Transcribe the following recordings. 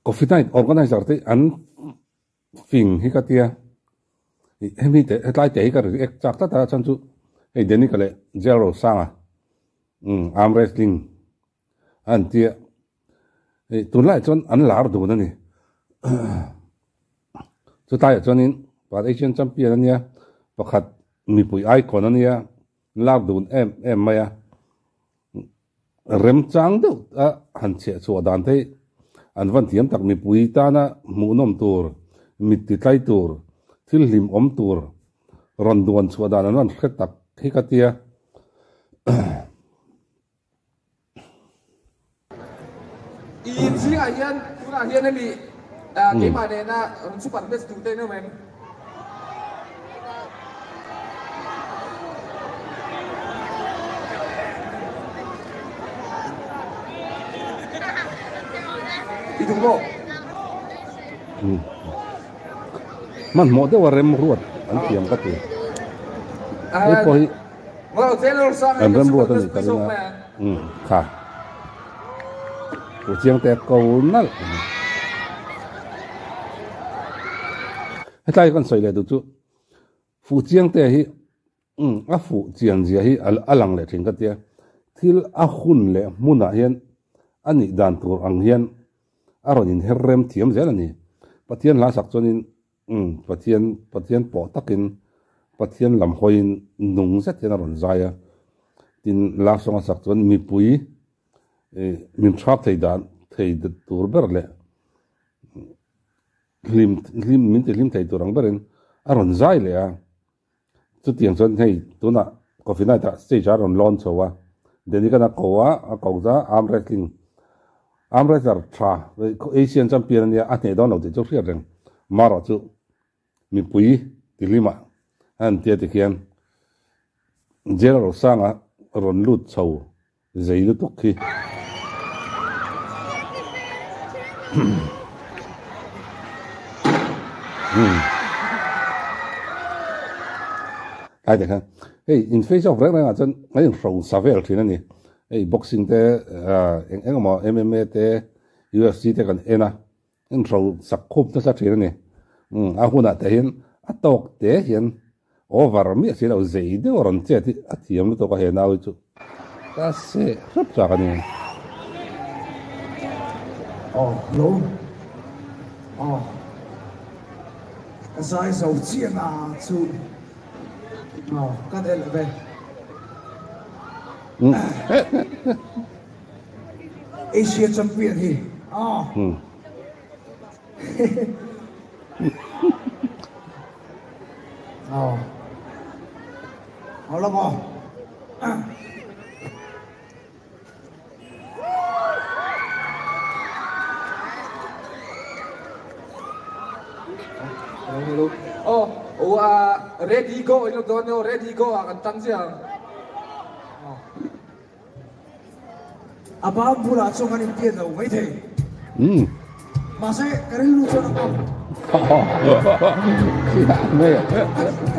Coffee Night organizer te an fing hi ka tia. Hemi te hetlai te hi ka react chak tlat a chhan chu hei Danica leh Jel Rosanga arm wrestling an tia. Hei tunlaiah chuan an lar dun a ni. Chutlaiah chuanin Pan Asian champion a nia, pakhat mipui icon a nia, lar dun em em mai a. Remchang deuh a han chhiah chhuah dan te hi an van thiam tak mipui tana hmuhnawm tur, mit ti tlai tur, thil hlim awm tur rawn duan chhuah dan an rawn hre tak hi ka tia. I zingah hian tunah hian hemi keimah nena rawn super match duh te emaw em? I duh maw? Hmanhmawh deuha rem ruat an thiam ka ti. Hei pawh hi An remruat a nih ka ring a, umm kha u chiang te ko nalh a ni. Hetlai kan sawi leh duh chu fuh chiang te hi umm a fuh chian zia hi a lang leh thin ka tia, thil a hun leh hmunah hian a nih dan tur ang hian a rawn inher rem thiam zel a ni. Pathian hla sak chuanin Umm, Pathian, Pathian pawh takin, Pathian lam hawiin nung zet hian a rawn zai a. Tin, love song a sak chuan mipui min thrap thei dan thei tur ber leh hlim hlim min ti hlim thei tur ang berin a rawn zai leh a. Chutiang chuan hei tunah Coffee Night ah stage ah a rawn lawn chho a, Denikan a ko a, a ko ta arm wrestling arm wrestler tha Asian champion a nia a hneh dawn lo tih chu hriat reng marawh chu mipui tihlimah a han tia tikhian Jail Rosanga rawn lut chho Zei lutuk khi. Tlai te khan hei in face off reng reng ah chuan a in hro sa vel thin a ni. Hei boxing te eng eng emaw MMA te UFC te kan en a in hro sak khup nasa thin a ni. A hunah te hian a tawk te hian Over miah si lo zei deuh a rawn chet hi a thiam lutuk a he nau hi chu ka seh hrep chak a ni. Aw hello aw ka zai zo chiah na chu aw kan elh ve. Asia champion hi aw. Aw. Aw la maw. Hello, hello. Oh, oh, ready go in lo dawn neo, ready go ah kan tang chiang. A bang bulah chuan kan inpian lo maithei. Mahse, ka rilru chuan a ngam. Ka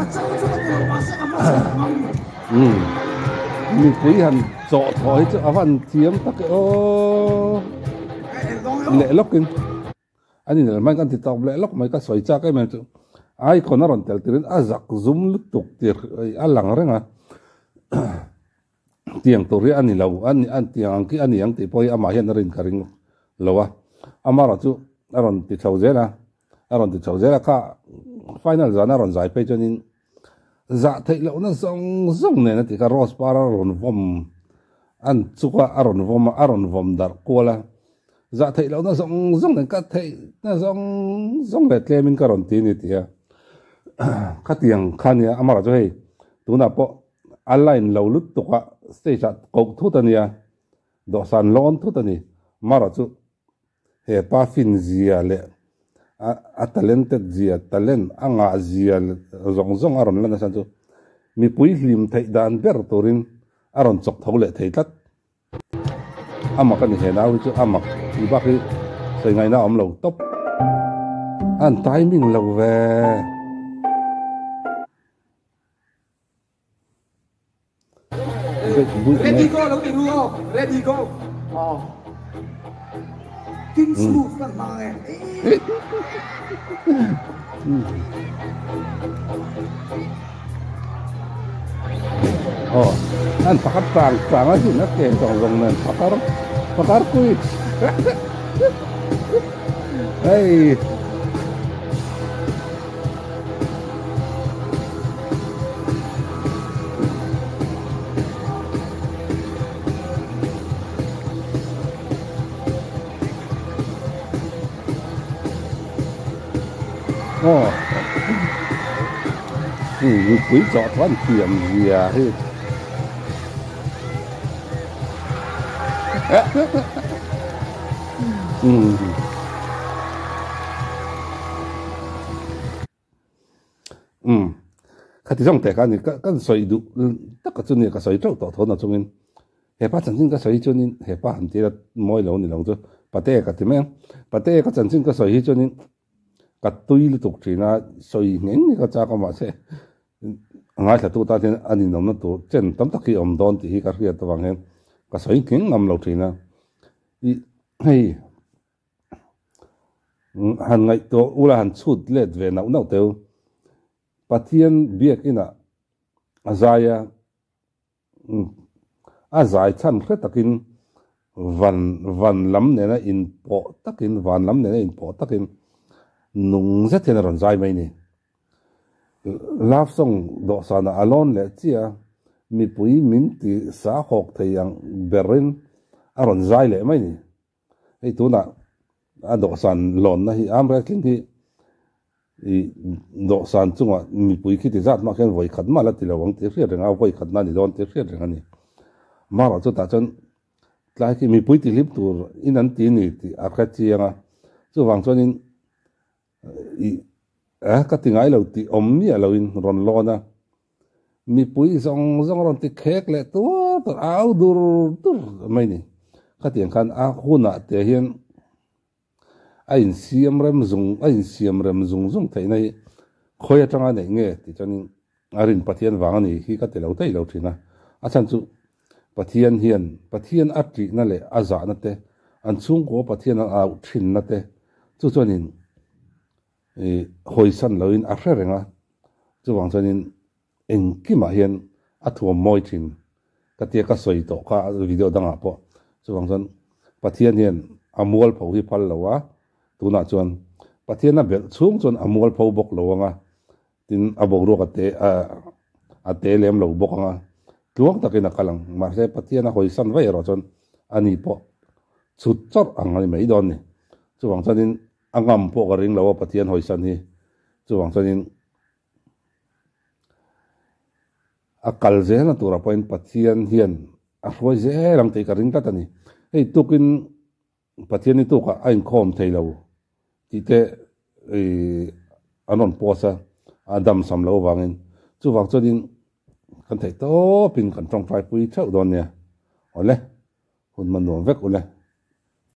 chau chu ka ti lo, mahse ka hmasa ka ngam. Mipui han chawh thawh hi chu a van thiam tak e aw. Leh lawkin. An inel hmain kan ti tawp leh lawk mai ka sawi chak em em chu icon a rawn tel tirin a zak zum lutuk tir a lang reng a tiang tur hi a ni lo a ni a tiang ang khi a ni ang tih pawh hi amah hian a rin ka ring lo a amarawh chu a rawn ti chho zel a a rawn ti chho zel a kha final zan a rawn zai phei chuanin zah theih lohna zawng zawng nen a ti kha rose par a rawn vawm an chuk a a rawn vawm a a rawn vawm darh kual a Zah theih lohna zawng zawng nen ka theihna zawng zawng leh tlemin ka rawn ti a ni tih a khatiang kha nia amarawh chu hei tunah pawh a line lo lutuk a stage ah koh thut a nia dawhsan lawn thut a ni amarawh chu he pa fin zia leh a talented zia talent a ngah zia zawng zawng a rawn lan nasa chu mipui hlim theih dan ber turin a rawn chawk tho leh thei tlat. A mak a ni he nau hi chu a mak tih bak hi sawi ngaihna a awm lo tawp. An timing lo ve. Ready go lo ti ru aw ready go. King's move kan hmang e. Oh, an pakhat tang tang a hin a ken tawng zawng nen pakar pakar kui. Hei. Aw mipui chawh chuan thiam zia hi Umm khati zawng teh kha a ni ka kan sawi duh taka chu nia ka sawi teuh tawh tho na chungin hepa chanchin ka sawi hi chuanin hepa han tira mawi lo ni lo chu pate ka ti mai ang pate ka chanchin ka sawi hi chuanin ka tui lutuk thin a sawi ngheng hi ka chak a mahse a ngaithla tan hian a ninawmna tur chen tam tak hi a awm dawn tih hi ka hriat avang hian ka sawi ngheng ngam lo thin a ih hei. Han ngaihtuah ula han chhut let ve nauh nauh teu. Pathian biakinah a zai a, a zai chhan hre takin van van lam nena inpawh takin van lam nena inpawh takin nung zet hian a rawn zai mai ni. Love song dawhsanah a lawn leh chiah a, mipui min ti sa hawk thei ang berin a rawn zai leh mai ni. Hei tunah a dawhsan lawnna hi arm wrestling hi i dawhsan chungah mipui khi ti zat mah khian vawi khat mah la ti lo ang tih hriat reng a, vawi khat na ni dawn tih hriat reng a ni. Amaherawh chutah chuan tlai khi mipui tihlim tur in an ti ni tih a hre chiang a, chuvang chuanin i ka ti ngai lo tih awm miah loin rawn lawn a. Mipui zawng zawng rawn ti khek leh tuar tuar au dur dur mai ni. Khatiang khan a hunah te hian a insiam rem zung a insiam rem zung zung theihna hi khawi atanga neih nge tih chuanin a rin Pathian vang a ni hi ka ti lo thei lo thin a. A chhan chu Pathian hian Pathian a tihna leh a zahna te an chhungkaw Pathian an auh thinna te chu chuanin I hawisan loin a hre reng a, chuvang chuanin engkimah hian a thuam mawi thin ka tia ka sawi tawh kha video dangah pawh. Chuvang chuan Pathian hian a mualpho hi phal lo a, tunah chuan Pathian a belh chhung chuan a mualpho bawk lo ang a, tin a boruak a te a te lem lo bawk ang a, tluang takin a kal ang. Mahse Pathian a hawisan vaih erawh chuan ani pawh chhut chawrh ang a ni mai dawn ni. Chuvang chuanin A ngam pawh ka ring lo a Pathian hawisan hi. Chuvang chuanin a kal zelna turah pawhin Pathian hian a hruai zel ang tih ka ring tlat a ni. Hei tukin Pathian hi tukah a inkhawm thei lo tih te an rawn post a, a dam sam lo avangin. Chuvang chuanin kan theih tawpin kan tawngtai pui theuh dawn nia. Awle, hun hman nuam vek ule.